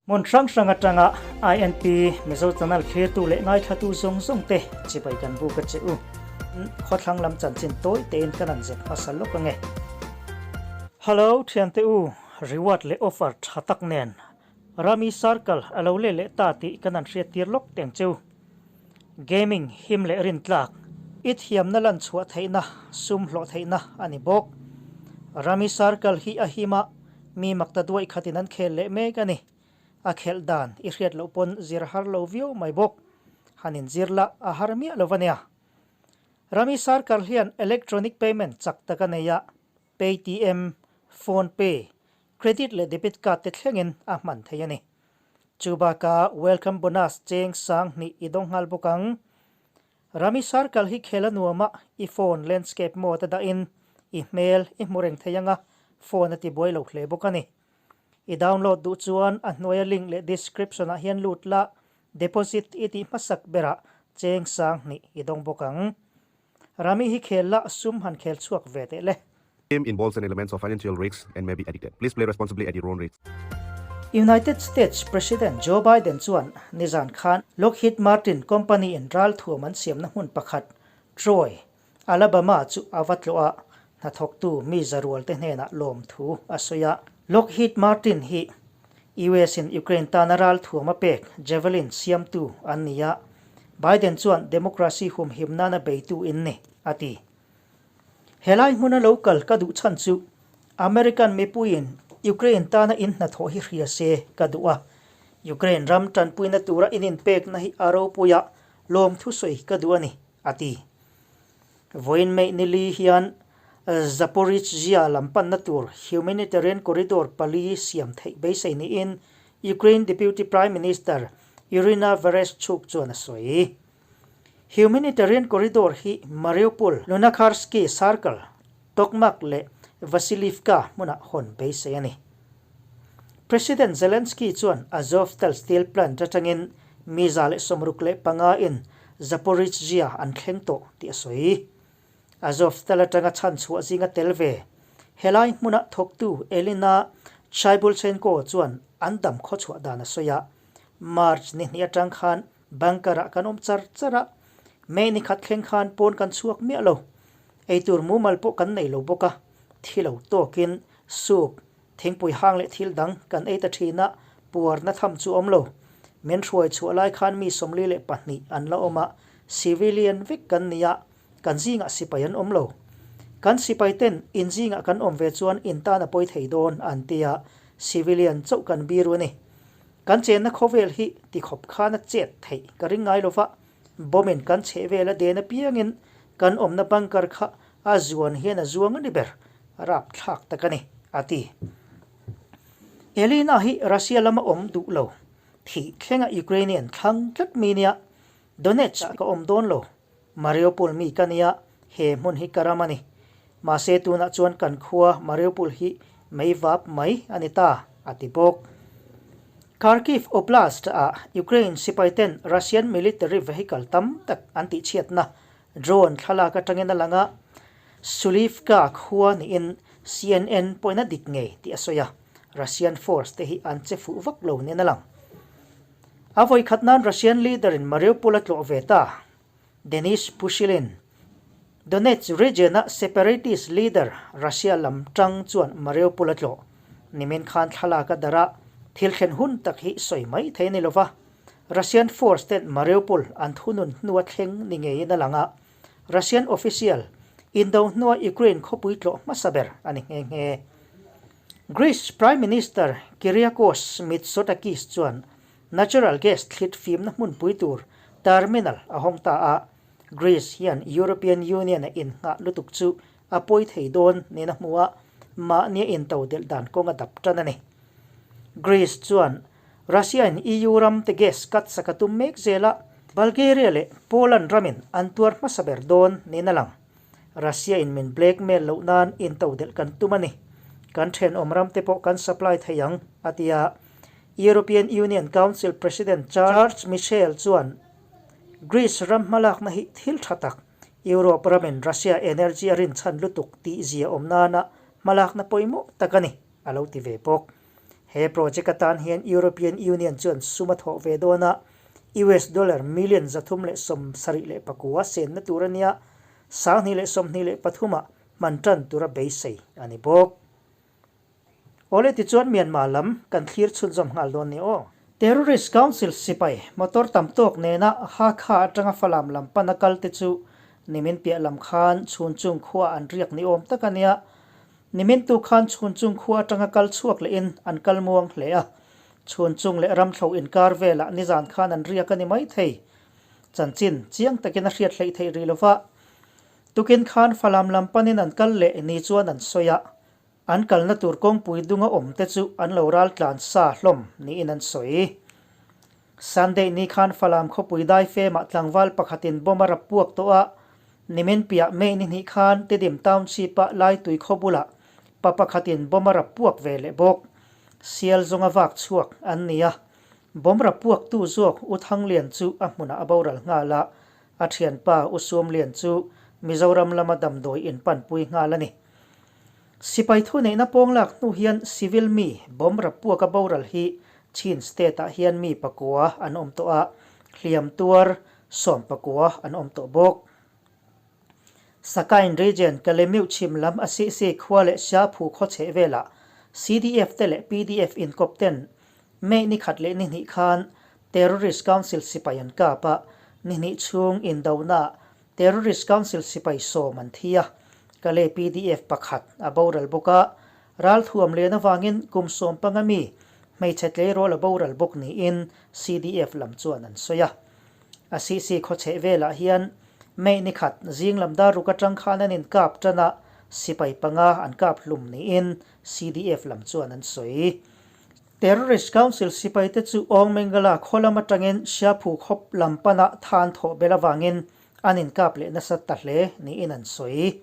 Hmun hrang hrang atanga INP Mizo Channel thlirtu leh ngaithlatu zawng zawng te chibai kan buk a che u. Khawthlang lam chanchin tawi tein kan han zep hmasa lawk ange. Hello thiante u, reward leh offer tha tak nen Rami Circle a lo let leh ta tih kan han hriat tir lawk teng cheu. Gaming him leh rintlak, i thiamna lan chhuah theihna, sum hlawh theihna a ni bawk. Rami Circle hi a him a, mi makta duaih khatin an khel leh mek a ni. A khelh dan i hriat loh pawn zir har lo viau mai bawk. Han inzir la a har miah lo a nia. Rami Circle hian electronic payment chak tak a nei a, Paytm, PhonePe, Credit leh debit card te thlengin a hman thei a ni. Chu bakah welcome bonus cheng sang hnih i dawng nghal bawk ang. Rami Circle hi khel a nuama i phone landscape mode a dahin i hmel i hmu reng thei anga phone a ti buai lo hle bawk a ni. I download duh chuan a hnuaia link leh description ah hian lut la deposit i tih hmasak berah cheng sang hnih i dawng bawk ang. Rami hi khel la sum han khel chhuak ve teh le. Game involves an elements of financial risks and may be addicted. Please play responsibly at your own risk. United States President Joe Biden chuan nizan khan Lockheed Martin company in ralthuam an siamna hmun pakhat Troy, Alabama chu a va tlawh a, hnathawktu mi zarual te hnenah lawmthu a sawi a. Lockheed Martin hi US in Ukraine tana ralthuam a pek Javelin siamtu an ni a, Biden chuan democracy humhim nana beitu in ni, a ti. Helai hmuna lo kal ka duh chhan chu American mipuiin Ukraine tana in hnathawh hi hria se ka duh a, Ukraine ram tanpuina tura in inpekna hi a ropuia lawmthu sawi ka duh a ni, a ti. Vawiin May nili hian Zaporizhzhia lam panna tur humanitarian corridor pali siam theih beisei niin Ukraine Deputy Prime Minister Iryna Vereshchuk chuan a sawi. Humanitarian corridor hi Mariupol, Lunakharsky Circle, Tokmak leh Vasylivka hmunah hawn beisei a ni. President Zelensky chuan Azovstal steel plant atangin mi 165 in Zaporizhzhia an thleng tawh tih a sawi. Azovstal atanga chhanchhuah zinga tel ve helai hmuna thawktu Elina Chybulchenko chuan an dam khawchhuah dan a sawi a, March ni hnih atang khan bunker-ah kan awm char char a, May ni khat thleng khan pawn kan chhuak miah lo. Eitur mumal pawh kan nei lo bawk a, thi lo tawkin soup, thingpui hang leh thil dang kan ei ta thin a, puarna tham chu awm lo. Min hruai chhuah lai khan mi 42 an la awm a, civilian vek kan ni a, kan zingah sipai an awm lo. Kan sipai ten in zingah kan awm ve chuan in tan a pawi thei dawn an ti a, civilian chauh kan biru a ni. Kan chenna khawvel hi tikhawp khan a chet theih ka ring ngai lova, bomb in kan chheh vel a den apiangin kan awmna bunker kha a zuan hian a zuang a ni ber, rapthlak tak a ni, a ti. Elina hi Russia lama awm duh lo, thih thlenga Ukrainian thlang tlat mi nia, Donetsk ah ka awm dawn lo, Mariupol mi ka nia, he hmun hi ka ram a ni. Mahse tunah chuan kan khua Mariupol hi mei vap mai a ni ta, a ti bawk. Kharkiv Oblast ah Ukraine sipai ten Russian military vehicle tam tak an tihchhiatna drone thlalak atangin a lang a, Sulivka khua niin CNN pawhin a dik ngei tih a sawi a, Russian force te hi an che fuh vak lo niin a lang. A vawikhat nan Russian leader in Mariupol a tlawh ve ta. Denis Pushilin, Donetsk region-a separatist leader Russia lam tang chuan Mariupol a tlawh. Nimin khan thlalak a darh a, thil thlen hun tak hi sawi mai thei a ni lova. Russian force ten Mariupol an thunun hnua thleng ni ngeiin a lang a, Russian official indo hnua Ukraine khawpui tlawh hmasa ber a ni nghe nghe. Greece Prime Minister Kyriakos Mitsotakis chuan natural gas thlit fimna hmunpui tur terminal a hawng ta a, Greece hian European Union-a innghah lutuk chu a pawi thei dawn nen a hmu a, mahnia intodelh dan kawng a dap tan a ni. Greece chuan Russia-in EU ram te gas cut sak a tum mek zel a, Bulgaria leh Poland ramin an tuar hmasa ber dawn niin a lang. Russia-in min blackmail loh nan intodelh kan tum a ni. Kan thenawm ram te pawh kan supply thei ang, a ti a. European Union Council President Charles Michel chuan Greece ram hmalakna hi thil tha tak, Europe ramin Russia energy a rinchhan lutuk tih zia awm nana hmalakna pawimawh tak a ni, a lo ti ve bawk. He project atan hian European Union chuan sum a thawh ve dawn a, US dollar million 379 senna tur a nia, 2023 ah hman tan tura beisei a ni bawk. Awle tichuan Myanmar lam kan thlir chhunzawm nghal dawn ni aw. Terrorist Council sipai motor tam tawk nena Hakha atanga Falam lam pana kal te chu nimin piah lam khan chhun chung khua an riak ni awm tak a nia. Nimin tu khan chhun chung khua atanga kal chhuak lehin an kal muang hle a. Chhun chung leh ramthlo inkar velah nizan khan an riak a ni mai thei. Chanchin chiang takin a hriat hleih theih rih lova. Tukin khan Falam lam panin an kal leh ni chuan an sawi a. An kalna tur kawngpui dunga awm te chu an lo ral tlan sa hlawm niin an sawi. Sunday ni khan Falam khawpui daifemah tlangval pakhatin bomb a rap puak tawh a, nimin piah May ni hnih khan Tidim Township-a Laitui khaw bulah pa pakhatin bomb a rap puak ve leh bawk. Sial zawnga vak chhuak an ni a, bomb rap puaktu zawk U Thanglian chu a hmunah a boral nghal a, a thianpa U Suamlian chu Mizoram lama damdawi inpanpui nghal a ni. Sipai thuneihna pawng lak hnu hian civil mi bomb rapuaka boral hi Chin state-ah hian mi pakua an awm tawh a, hliam tuar 11 an awm tawh bawk. Sakain region Kalemiu chhim lam a Sihsi khua leh Siaphu khaw chheh velah CDF te leh PDF inkawp ten May ni khat leh ni hnih khan Terrorist Council sipai an kap a, ni hnih chhung indonaah Terrorist Council sipai 10 an thi a, Kale PDF pakhat a boral bawk a, ralthuam len avangin kum 15 mi hmeichhe tleirawl a boral bawk niin CDF lam chuan an sawi a. A CC khawchheh velah hian May ni khat zing lam dar ruk atang khan an inkap tan a, sipai panga an kap hlum niin CDF lam chuan an sawi. Terrorist Council sipaite chu Awng Mengala khaw lam atangin Siaphu khawp lam pana than thawh belh avangin an inkap leh nasa ta hle niin an sawi.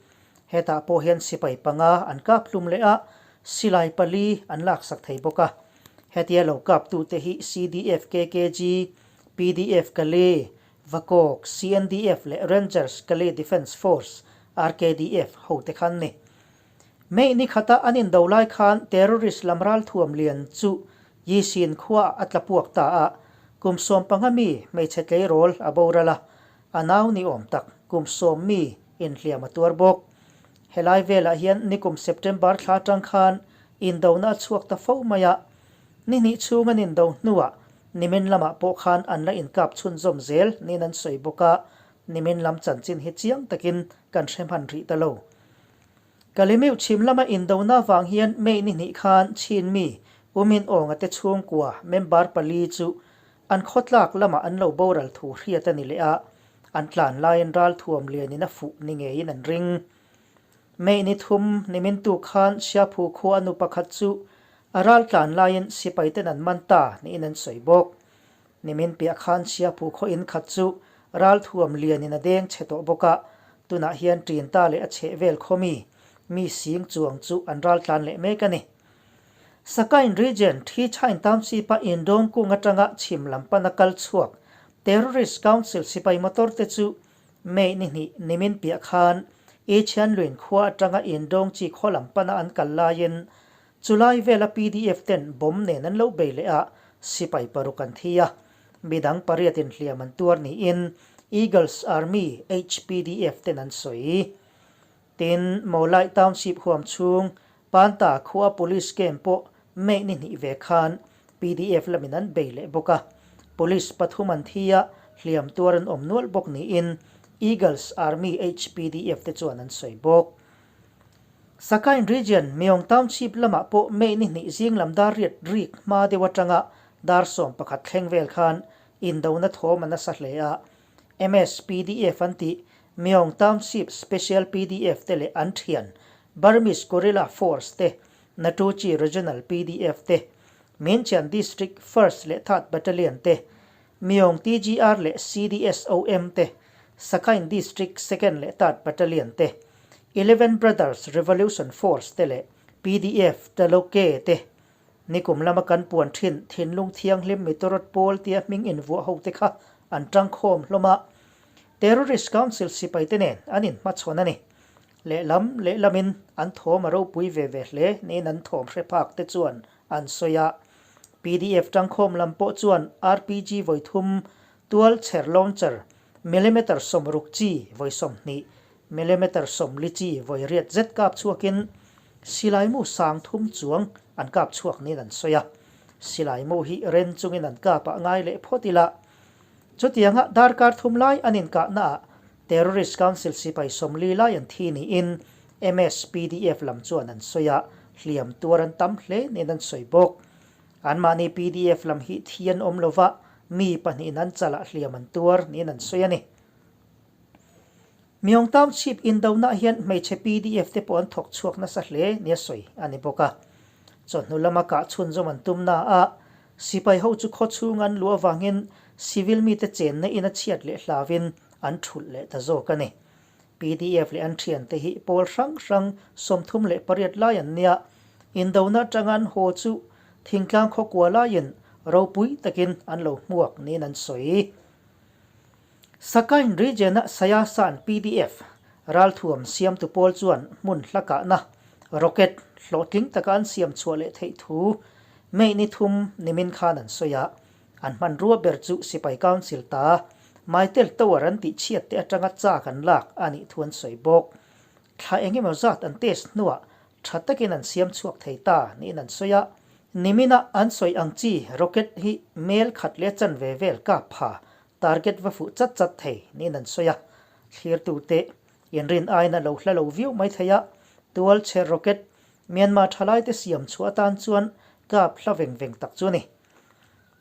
Hetah pawh hian sipai panga an kap hlum leh a, silai pali an laksak thei bawk a. Hetia lo kaptute hi CDF KKG, PDF Kale, Vakawk, CNDF leh Rangers Kale Defence Force, RKDF, hote khan ni. May ni khata an indo lai khan terrorist lam ralthuam lian chu Yisin khuaah a tla puak ta a, kum 15 mi hmeichhe tleirawl a boral a, a nau ni awm tak kum 10 mi inhliam a tuar bawk. Helai velah hian nikum September thla atang khan indona a chhuak ta fo mai a, ni hnih chhung an indo hnuah nimin lamah pawh khan an la inkap chhunzawm zel niin an sawi bawk a, nimin lam chanchin hi chiang takin kan hre hman rih ta lo. Kalimeuh chhim lama indona vang hian May ni hnih khan Chin mi Umin Awnga te chhungkua member pali chu an khawtlak lamah an lo boral thu hriat a ni leh a, an tlan laiin ralthuam lianin a fuh ni ngeiin an ring. May ni thum nimin tu khan Siaphu khua a nu pakhat chu a ral tlan laiin sipai ten an man ta niin an sawi bawk. Nimin piah khan Siaphu khaw in khat chu ralthuam lianin a deng chhe tawh bawk a, tunah hian ṭinta leh a chheh vel khaw mi, mi sing chuang chu an raltlan leh mek a ni. Sakain region Thi Chain Township a Indawng kung atanga chhim lam pana kal chhuak Terrorist Council sipai motor te chu May ni hnih nimin piah khan I Chhianluin khua atanga Indawng chi khaw lam pana an kal laiin Chulai vela pdf ten bomb nen an lo bei leh a, sipai paruk an thi a, midang pariat inhliam an tuar niin Eagles Army HPDF ten an sawi. Tin, Mawlai Township huam chhung Panta khua Police camp pawh May ni hnih ve khan pdf lamin an bei leh bawk a, Police pathum an thi a, hliam tuar an awm nual bawk niin Eagles Army HPDF te chuan an sawi bawk. Sakain Region, Myong Township lamah pawh May ni hnih zing lam dar riat rik hma deuh atanga dar 11 thleng vel khan indona thawm a nasa hle a. MSPDF an tih Myong Township Special PDF te leh an thian Burmese Guerrilla Force te, Natuchi Regional PDF te, Myinchian District First leh Third Battalion te, Myong TGR leh CDSOM te, Sakain District Second leh Third Battalion te, Eleven Brothers Revolution Force te leh PDF Taloke te, nikum lama kan puan thin thinlung thianghlim mitorawt pawl tia hming invuah ho te kha an tangkhawm hlawm a, Terrorist Council sipai te nen an inhmachhawn a ni. Lehlam lehlamin an thawm a ropui ve ve hle niin an thawm hre phak te chuan an sawi a. Pdf tangkhawm lam pawh chuan RPG vawi thum, tual chher launcher, millimeter 60 chi vawi 20, millimeter 40 chi vawi riat zet kap chhuakin silaimu sang thum chuang an kap chhuak niin an sawi a. Silaimu hi ren chungin an kap ah ngai leh phawt ila. Chutianga darkar thum lai an inkahnaah Terrorist Council sipai 40 lai an thi niin MSPDF lam chuan an sawi a, hliam tuar an tam hle niin an sawi bawk. Anmahni pdf lam hi thi an awm lova, mi pahnihin an chalah hliam an tuar niin an sawi a ni. Myong Township indonah hian hmeichhe pdf te pawh an thawk chhuak nasa hle nia sawi a ni bawk a. Chawhnu lama kah chhunzawm an tum na a, sipai ho chu khaw chhung an luh avangin civil mite chenna in a chhiat leh hlauin an thulh leh ta zawk a ni. Pdf leh an thiante hi pawl hrang hrang 38 lai an nia. Indona atanga an haw chu thingtlang khawkua laiin ropui takin an lo hmuak niin an sawi. Sakain region-a Sayasan pdf ralthuam siamtu pawl chuan hmun hla kahna rocket hlawhtling taka an siam chhuah leh theih thu May ni thum nimin khan an sawi a. An hmanrua ber chu Sipai Council ta Maitel Tower an tih chhiat te atanga chak an lak a nih thu an sawi bawk. Thla eng emaw zat an test hnuah tha takin an siam chhuak thei ta niin an sawi a. Nimina an sawi ang chi rocket hi mel khat leh chanve vel kap pha target va fuh chat chat thei niin an sawi a. Thlirtute inrin aina lo hla lo viau mai thei a, tual chher rocket Myanmar thalaite siam chhuah atan chuan kap hla veng veng tak chu a ni.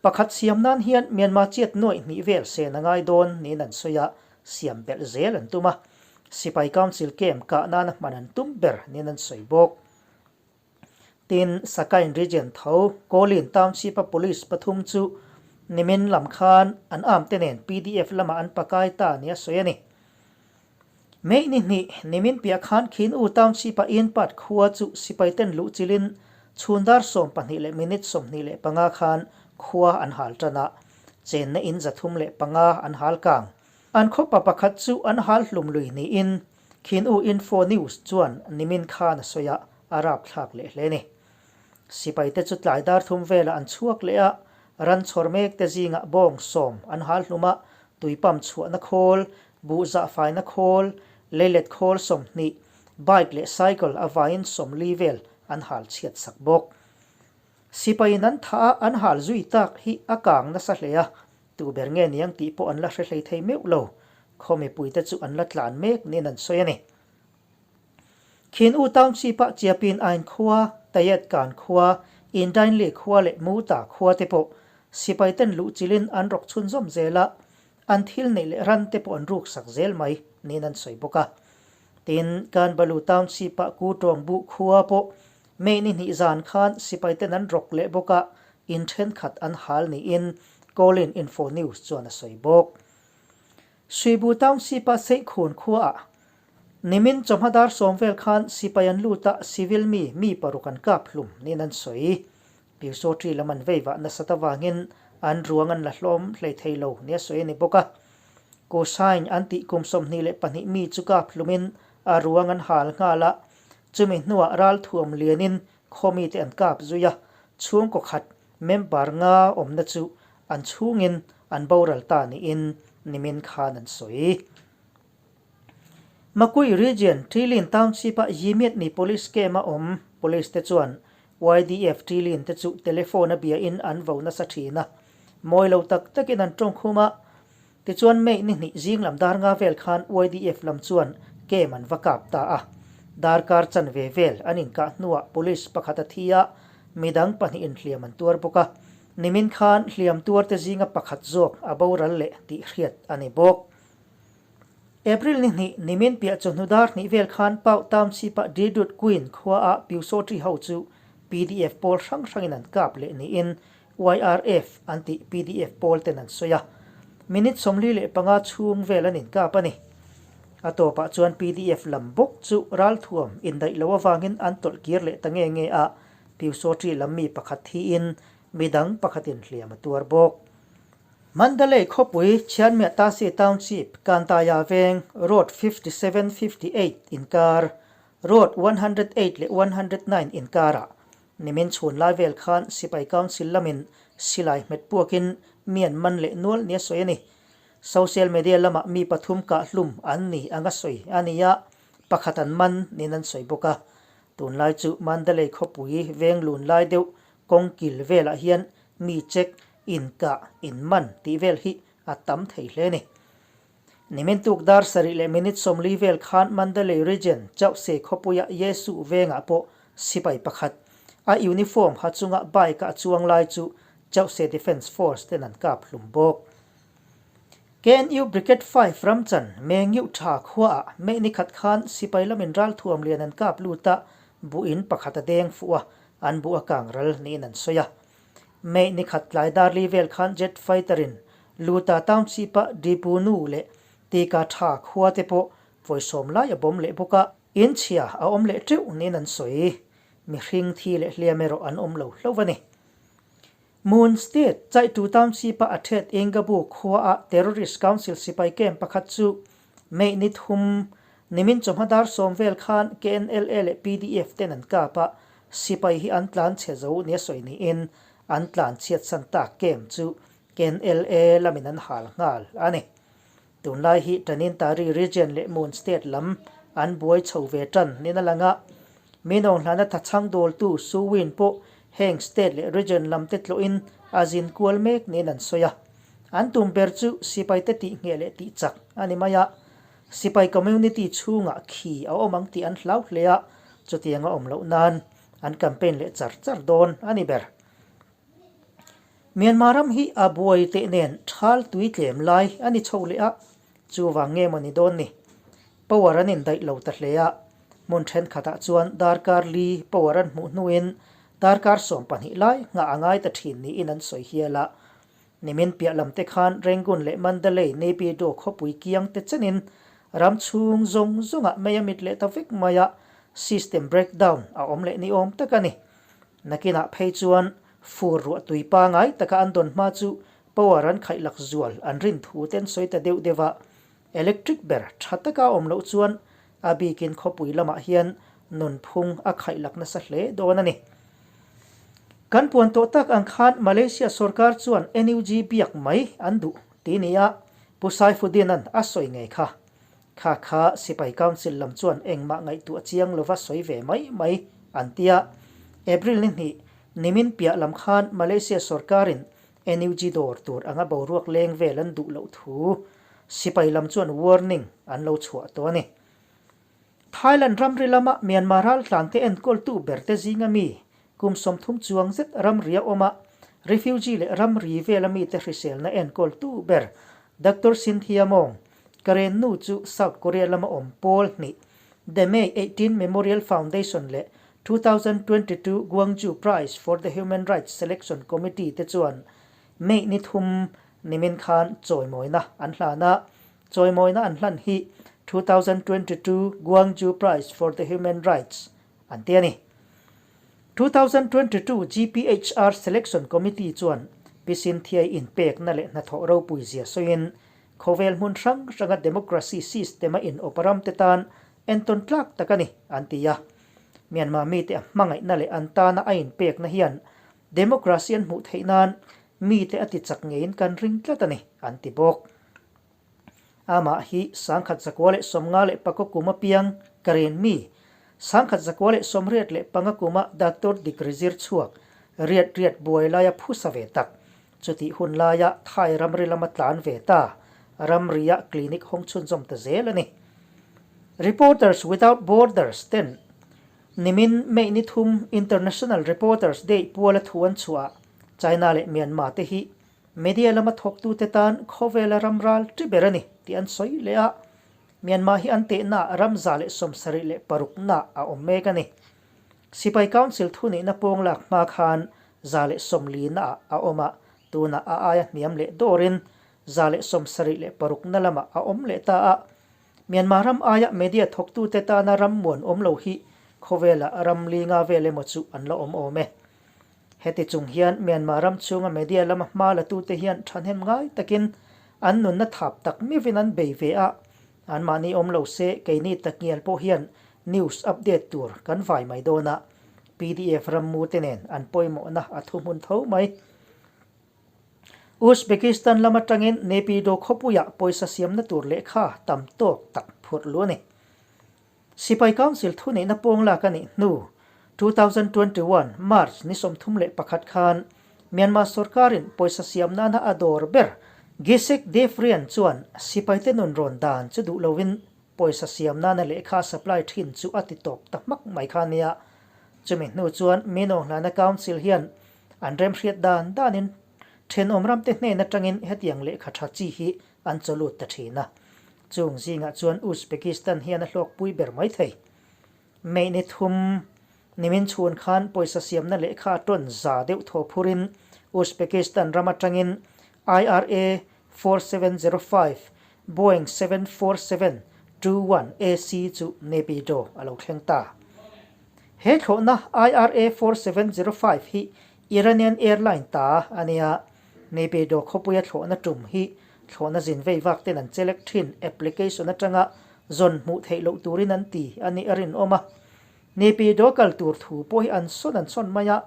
Pakhat siam nan hian Myanmar chiat nuaih hnih vel sen a ngai dawn niin an sawi a, siam belh zel an tum a. Sipai Council camp kah nana hman an tum ber niin an sawi bawk. Tin, Sakain Region tho Kawlin Township-a police pathum chu nimin lam khan an arm te nen pdf lamah an pakai ta nia sawi a ni. May ni hnih, nimin piah khan Khin U Township-a Inpat khua chu sipai ten luh chilin chhun dar 12 leh minute 25 khan khua an hal tan a, chenna in 305 an hal kang. An khawpa pakhat chu an hal hlum lui niin Khin U Info News chuan nimin khan a sawi a, a rapthlak leh hle ni. Sipai te chu tlai dar thum velah an chhuak leh a, ran chhawr mek te zingah bawng 10 an hal hlum a, tuipam chhuahna khawl, buh zahfaina khawl, leilet khawl 20, bike leh cycle a vaiin 40 vel an hal chhiat sak bawk. Sipaiin an thah a, an hal zui tak hi a kang nasa hle a, tu ber nge niang tih pawh an la hre hlei thei meuh lo. Khaw mipuite chu an la tlan mek niin an sawi a ni. Khin U Township-ah Chiapin Ain khua, Tayet Kan khua, Indainli khua leh Muta khua te pawh sipai ten luh chilin an rawk chhunzawm zel a, an thil neih leh ran te pawh an ruk sak zel mai niin an sawi bawk a. Tin, Kanbalu Township-ah Ku Tawng Buh khua pawh May ni hnih zan khan sipai ten an rawk leh bawk a, in thenkhat an hal niin Kawlin Info News chuan a sawi bawk. Suibu Township-a Seihkhun khuaah nimin chawhma dar 10 vel khan sipai an lut a, civil mi mi paruk an kap hlum niin an sawi. Pyusawṭi lam an veivah nasat avangin an ruang an la hlawm hlei thei lo nia sawi a ni bawk a. Kusain an tih kum 22 mi chu kap hlumin a ruang an hal nghal a, chumi hnuah ralthuam lianin khaw mite an kap zui a, chhungkaw khat member nga awmna chu an chhungin an boral ta niin nimin khan an sawi. Makui Region, Ṭilin Township-a Yimiat ni Police Camp-a awm Police te chuan YDF Ṭilin te chu telephone-a biain an vo nasa ṭhin a, mawi lo tak takin an ṭawngkhum a. Tichuan May ni hnih zing lam dar nga vel khan YDF lam chuan camp an va kap ta a. Darkar chanve vel an inkah hnuah Police pakhat a thi a, midang pahnihin hliam an tuar bawk a. Nimin khan hliam tuarte zinga pakhat zawk a boral leh tih hriat a ni bawk. April ni hnih, nimin piah chawhnu dar hnih vel khan Pau Township-a Didut Queen khuaah Pyusawṭi ho chu pdf pawl hrang hrangin an kap leh niin YRF an tih pdf pawl ten an sawi a. Minute 45 chhung vel an inkap a ni. A tawpah chuan pdf lam bawk chu ralthuam indaih lo avangin an tawlh kir leh ta nge nge a, Pyusawṭi lam mi pakhat thiin midang pakhatin hliam a tuar bawk. Mandalay khawpui Chianmia Tasi Township Kantaya veng Road 57 58 inkar, Road 108 leh 109 inkarah. Nimin chhun lai vel khan Sipai Council lamin silai hmet puakin mi an man leh nual nia sawi a ni. Social media lamah mi pathum kah hlum an ni anga sawi a ni a, pakhat an man niin an sawi bawk a. Tunlai chu Mandalay khawpui veng lun lai deuh kawng kil velah hian mi check, inkah, inman tih vel hi a tam thei hle a ni. Nimin tuk dar sarih leh minute 40 vel khan Mandalay Region Chauhse khawpuia Yesu vengah pawh sipai pakhat a uniform ha chunga bike a chuang lai chu Chauhse Defence Force ten an kap hlum bawk. KNU Brigade 5 ramchan Mengyu tha khuaah May ni khat khan sipai lamin ralthuam lian an kap lut a, buhin pakhat a deng fuh a, an buh a kang ral niin an sawi a. May ni khat tlai darli vel khan jet fighter in Luta Township a Dipu nu leh Tika tha khua te pawh vawisawm lai a bawm leh bawk a, in chhia a awm leh teuh niin an sawi. Mihring thi leh hliam erawh an awm lo hlauh a ni. Moon State Chaitu Township a Athet Engabu khua a Terrorist Council sipai camp pakhat chu May ni thum nimin chawhma dar 10 vel khan KNLA leh PDF ten an kap a, sipai hi an tlan chhe zo nia sawi niin an tlan chhiat san tak camp chu KNLA lamin an hal nghal a ni. Tunlai hi Tanintari Region leh Moon State lam an buai chho ve tan niin a lang a, Minawng hlana thachhang dawltu Su Win pawh heng state leh region lam te tlawhin a zin kual mek niin an sawi a. An tum ber chu sipai te tih ngheh leh tih chak a ni mai a, sipai community chhungah khi a awm ang tih an hlau hle a, chutiang a awm loh nan an campaign leh char char dawn a ni ber. Myanmar ram hi a buai teh nen thal tui tlem lai a ni chho leh a, chuvang nge maw ni dawn ni. Power an indaih lo ta hle a, hmun thenkhatah chuan darkar li power an hmuh hnuin darkar 12 lai nghah a ngai ta thin niin an sawi hial a. Nimin piah lam te khan Rangoon leh Mandalay Naypyidaw khawpui kiang te chenin ram chhung zawng zawngah mei a mit leh ta vek mai a, system breakdown a awm leh ni awm tak a ni. Nakinah phei chuan fur ruah tui pangai taka an dawn hma chu power an khaih lak zual an rin thu te an sawi ta deuh deuh a, electric ber tha taka a awm loh chuan a bikin khawpui lamah hian nunphung a khaih lak nasa hle dawn a ni. Kan puan tawh tak ang khan Malaysia sorkar chuan NUG biak mai an duh ti nia Pu Saifuddin-a'n a sawi ngei kha. Kha kha Sipai Council lam chuan engmah ngaihtuah chiang lova sawi ve mai mai an ti a. April ni hnih nimin piah lam khan Malaysia sorkarin NUG dawr tur anga boruak leng vel an duh loh thu Sipai lam chuan warning an lo chhuah tawh a ni. Thailand ramri lama Myanmar raltlante enkawltu berte zinga mi kum 30 chuang zet ramri a awm a, refugee leh ramri vela mite hriselna enkawltu ber Doctor Cynthia Mong, Karen nu chu South Korea lama awm pawl hnih The May 18 Memorial Foundation leh 2022 Gwangju Prize for the Human Rights Selection Committee te chuan May ni thum nimin khan chawimawina an hlan a, chawimawina an hlan hi 2022 Gwangju Prize for the Human Rights an ti a ni. 2022 GPHR Selection Committee chuan Pi Cynthia-i inpekna leh hnathawh ropui zia sawiin khawvel hmun hrang hranga democracy system a in awp ram te tan entawn tlak tak a ni an ti a. Myanmar mite a hmangaihna leh an tana a inpekna hian democracy an hmuh theih nan mite a ti chak ngeiin kan ring tlat a ni an ti bawk. Amah hi 1954 kum apiang Karen mi 1985 kuma doctor degree zir chhuak riat riat buai laia phusa ve tak chutih hun laia Thai ramri lama tlan ve ta ramria clinic hawng chhunzawm ta zel a ni. Reporters Without Borders ten nimin May ni thum International Reporters Day puala thu an chhuah China leh Myanmar te hi media lama thawktute tan khawvela ramral ti ber a ni tih an sawi leh a, Myanmar hi an tehna ramza leh 76 na a awm mek a ni. Sipai Council thunihna pawng lak hma khan 140 na a awm a, tunah a aia hniam leh dawrin 176 na lamah a awm leh ta a. Myanmar ram aia media thawktute tana ram muan awm lo hi khawvela ram linga vel emaw chu an la awm awm e. Heti chung hian Myanmar ram chhunga media lama hma latute hian thahnem ngai takin an nunna thap tak mivin an bei ve a, anmahni awm lo se keini takngial pawh hian news update tur kan vai mai dawn a. Pdf rammu te nen an pawimawhna a thuhmun tho mai. Uzbekistan lam atangin Naypyidaw khawpuiah pawisa siamna tur lehkha tam tawk tak phurh luh a ni. Sipai Council thuneihna pawng lak a nih hnu, 2021 March ni 31 khan Myanmar sorkarin pawisa siam nana a dawr ber Gisek Devrian chuan sipaite nun rawn dan chu duh loin pawisa siam nana lehkha supply thin chu a ti tawp ta hmak mai kha nia. Chumi hnu chuan Minawnghlana Council hian an remhriat dan danin thenawm ramte hnen atangin hetiang lehkha tha chi hi an chawlut ta thin a. Chung zingah chuan Uzbekistan hian a hlawkpui ber mai thei. May ni thum nimin chhun khan pawisa siamna lehkha a tawn za deuh thaw phurin Uzbekistan ram atangin IRA 4705 Boeing 747-21 AC chu Naypyidaw a lo thleng ta. He thlawhna IRA 4705 hi Iranian airline ta a nia. Naypyidaw khawpuia thlawhna tum hi Thlawhna zin vei vak ten an chelek thin application atanga zawn hmuh theih loh turin an ti a nih a rinawm a. Naypyidaw kal tur thu pawh hi an sawn an sawn mai a,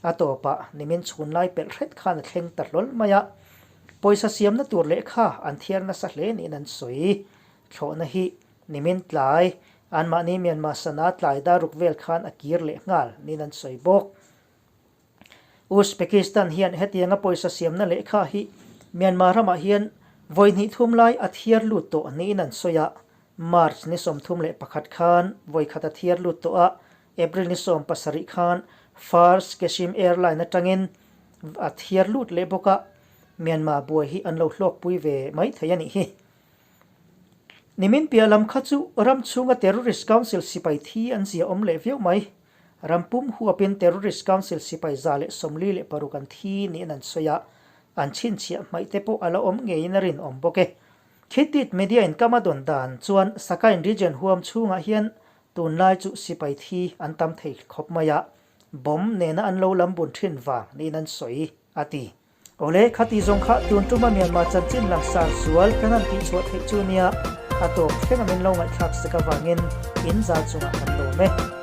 a tawpah nimin chhun lai pelh hret khan a thleng ta hlawl mai a. Pawisa siamna tur lehkha an thiar nasa hle niin an sawi. Thlawhna hi nimin tlai, anmahni Myanmar sana tlai daruk vel khan a kir leh nghal niin an sawi bawk. Uzbekistan hian hetianga pawisa siamna lehkha hi Myanmar ramah hian vawi hnih thum lai a thiar lut tawh niin an sawi a. March ni 31 khan vawi khat a thiar lut tawh a, April ni 17 khan First Qeshm Airline atangin a thiar lut leh bawk a, Myanmar buai hi an lo hlawkpui ve mai thei a nih hi. Nimin piah lam kha chu ram chhunga Terrorist Council sipai thi an zia awm leh viau mai. Ram pum huapin Terrorist Council sipai 146 an thi niin an sawi a, an chhinchhiah hmaih te pawh a la awm ngeiin a rinawm bawk e. Khitit media in kam a dawn dan chuan Sakain region huam chhungah hian tunlai chu sipai thi an tam thei khawp mai a, bomb nena an lo lam bun thin vang niin an sawi, a ti. Awle, khati zawng kha tun tuma Myanmar chanchin langsar zual kan han tihchhuah theih chu nia, a tawp thleng a min lo ngaihthlak sek avangin in zal chungah kan lawm e.